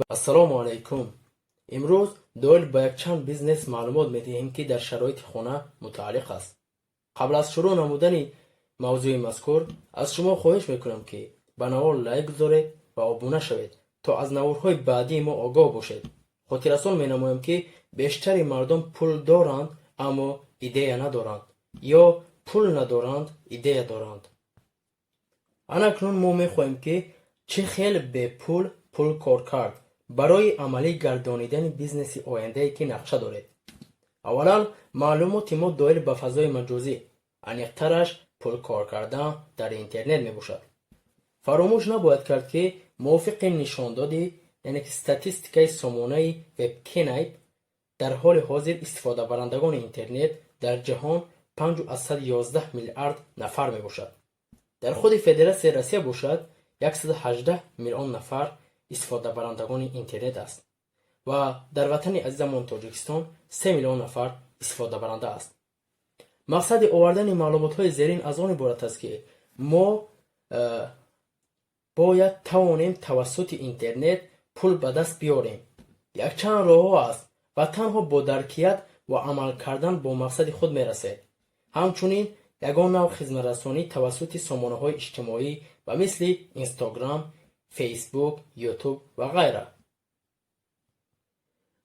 Ассалому алайкум. Имрӯз доир ба якчанд бизнес маълумот медиҳем, ки дар шароити хона мутааллиқ аст. Қабл аз шурӯъ намудани мавзӯи мазкур аз шумо хоҳиш мекунам, ки ба навор лайк гузоред ва обуна шавед, то аз наворҳои баъдии мо огоҳ бошед. Хотиррасон менамоям, ки бештари мардум пул доранд, аммо идея надоранд, ё пул надоранд, идея доранд. Анакнун мо мехоҳем, ки чӣ хел бепул пул кор кард барои амалӣ гардонидани бизнеси ояндае, ки нақша доред. Аввалан, маълумоти мо доир ба фазои маҷозӣ, аниқтараш пул кор кардан дар интернет мебошад. Фаромӯш набояд кард, ки мувофиқи нишондоди, яъне ки статистикаи сомонаи Webcanib, дар ҳоли ҳозир истифодабарандагони интернет дар ҷаҳон 5,11 миллиард нафар мебошад. Дар худи Федератсияи Россия бошад, 118 миллион нафар истифодабарандагони интернет аст ва дар ватани азизамон Тоҷикистон 3 миллион нафар истифодабаранда аст. Мақсади овардани маълумотҳои зерин аз он иборат аст, ки мо бояд тавонем тавассути интернет пул ба даст биёрем. Якчанд роҳҳо аст ва танҳо бо даркият ва амал кардан бо мақсади худ мерасед. Ҳамчунин ягон нав хизматрасонӣ тавассути сомонаҳои иҷтимоӣ ба мисли Инстаграм, Фейсбук, Ютуб ва ғайра.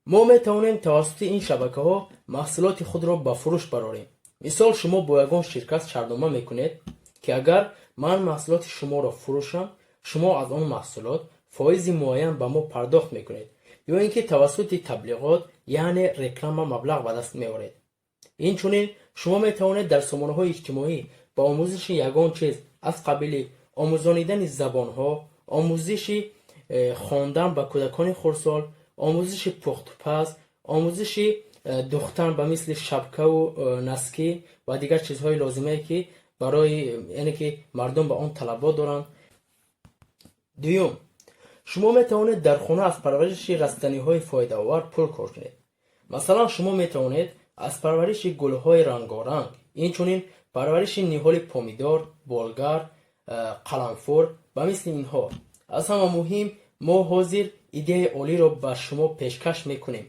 Мо метавонем тавассути ин шабакаҳо маҳсулоти худро ба фурӯш барорем. Мисол, шумо бо ягон ширкат шартнома мекунед, ки агар ман маҳсулоти шуморо фурӯшам, шумо аз он маҳсулот фоизи муайян ба мо пардохт мекунед, ё ин ки тавассути таблиғот, яъне реклама, маблағ ба даст меоред. Инчунин шумо метавонед дар сомонаҳои иҷтимоӣ ба омӯзиши ягон чиз аз қабили омӯзонидани забонҳо, омӯзиши хондан ба кӯдакони хурдсол, омӯзиши пухтупаз, омӯзиши духтан ба мисли шапкаву носки ва дигар чизҳои лозимае, ки барои, яъне ки мардум ба он талабот доранд. Дуюм, шумо метавонед дар хона аз парвариши растаниҳои фоидаовар пул кор кунед. Масалан, шумо метавонед аз парвариши гулҳои рангоранг, инчунин парвариши ниҳоли помидор, болгар, қаламфур, ба мисли инҳо. Аз ҳама муҳим, мо ҳозир идеяи олиро ба шумо пешкаш мекунем.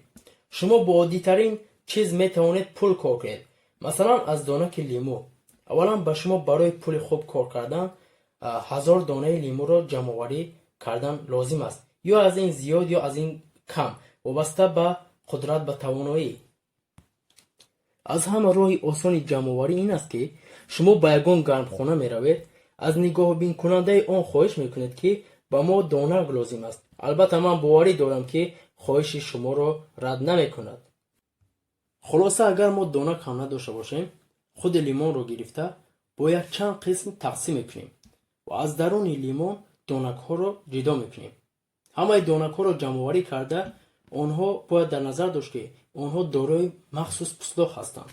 Шумо бо оддитарин чиз метавонед пул кор кунед, масалан, аз донаки лимӯ. Аввалан, ба шумо барои пули хуб кор кардан 1000 донаи лимӯро ҷамъоварӣ кардан лозим аст, ё аз ин зиёд, ё аз ин кам, вобаста ба қудрат, ба тавоноӣ. Аз ҳама роҳи осони ҷамъоварӣ ин аст, ки шумо ба ягон гармхона меравед, аз нигоҳбинкунандаи он хоҳиш мекунед, ки ба мо донак лозим аст. Албатта, ман боварӣ дорам, ки хоҳиши шуморо рад намекунад. Хулоса, агар мо донак ҳам надошта бошем, худи лимонро гирифта бо якчанд қисм тақсим мекунем ва аз даруни лимон донакҳоро ҷудо мекунем. Ҳамаи донакҳоро ҷамъоварӣ карда, онҳо бояд дар назар дошт, ки онҳо дорои махсус пӯслоқ ҳастанд.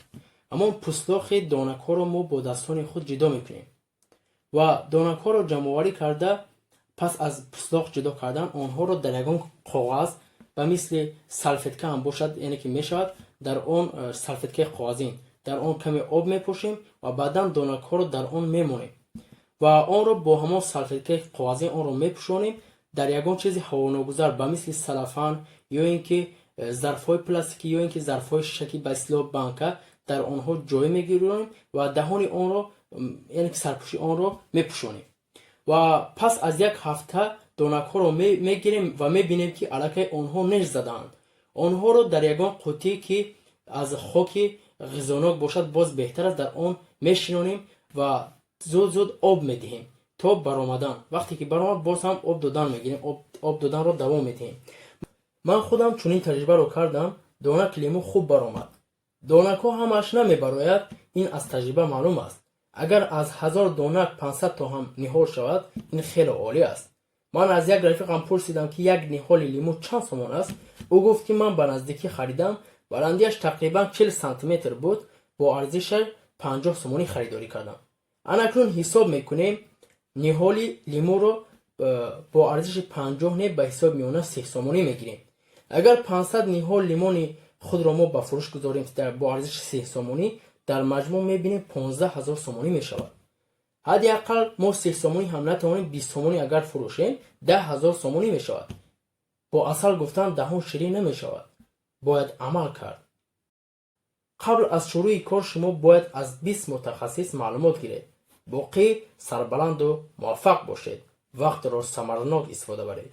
Ҳамон пӯслоқи донакҳоро мо бо дастони худ ҷудо мекунем ва донакҳоро ҷамъоварӣ карда, пас аз пӯслоқ ҷудо кардан онҳоро дар ягон коғаз, ба мисли салфетка ҳам бошад, яъне ки мешавад, дар он салфеткаи коғазин, дар он каме об мепошем ва баъдан донакҳоро дар он мемонем ва онро бо ҳамон салфеткаи коғазин онро мепӯшонем. Дар ягон чизи ҳавоногузар, ба мисли салафан ё ин ки зарфҳои пластикӣ, ё ин ки зарфҳои шишакӣ, ба истилоҳ банка, дар онҳо ҷой мегирем ва даҳони онро, яъне ки сарпӯши онро мепӯшонем ва пас аз як ҳафта донакҳоро мегирем ва мебинем, ки аллакай онҳо неш задаанд. Онҳоро дар ягон қуттӣ, ки аз хоки ғизонок бошад, боз беҳтар аст, дар он мешинонем ва зуд зуд об медиҳем то баромадан. Вақте ки баромад, боз ҳам об додан мегирем, об доданро давом медиҳем. Ман худам чунин таҷрибаро кардам, донаки лимӯ хуб баромад. Донакҳо ҳамааш намебарояд, ин аз таҷриба маълум аст. Агар аз 1000 донак 500 то ҳам ниҳол шавад, ин хеле олӣ аст. Ман аз як рафиқам пурсидам, ки як ниҳоли лимӯ чанд сомон аст. Ӯ гуфт, ки ман ба наздикӣ харидам, баландиаш тақрибан 40 сантиметр буд, бо арзишаш 50 сомонӣ харидорӣ кардам. Анакнун ҳисоб мекунем, ниҳоли лимӯро бо арзиши 50 не, ба ҳисоби миёна 30 сомонӣ мегирем. Агар 500 ниҳол лимони худро мо ба фурӯш гузорем бо арзиши 30 сомонӣ, дар маҷмӯъ мебинем, 15 000 сомонӣ мешавад. Ҳадди ақал мо 30 сомонӣ ҳам натавонем, 20 сомонӣ агар фурӯшем, 10 000 сомонӣ мешавад. Бо асал гуфтан даҳон ширин намешавад, бояд амал кард. Қабл аз шурӯи кор шумо бояд аз 20 мутахассис маълумот гиред. Боқӣ сарбаланду муваффақ бошед. Вақтро самаранок истифода баред.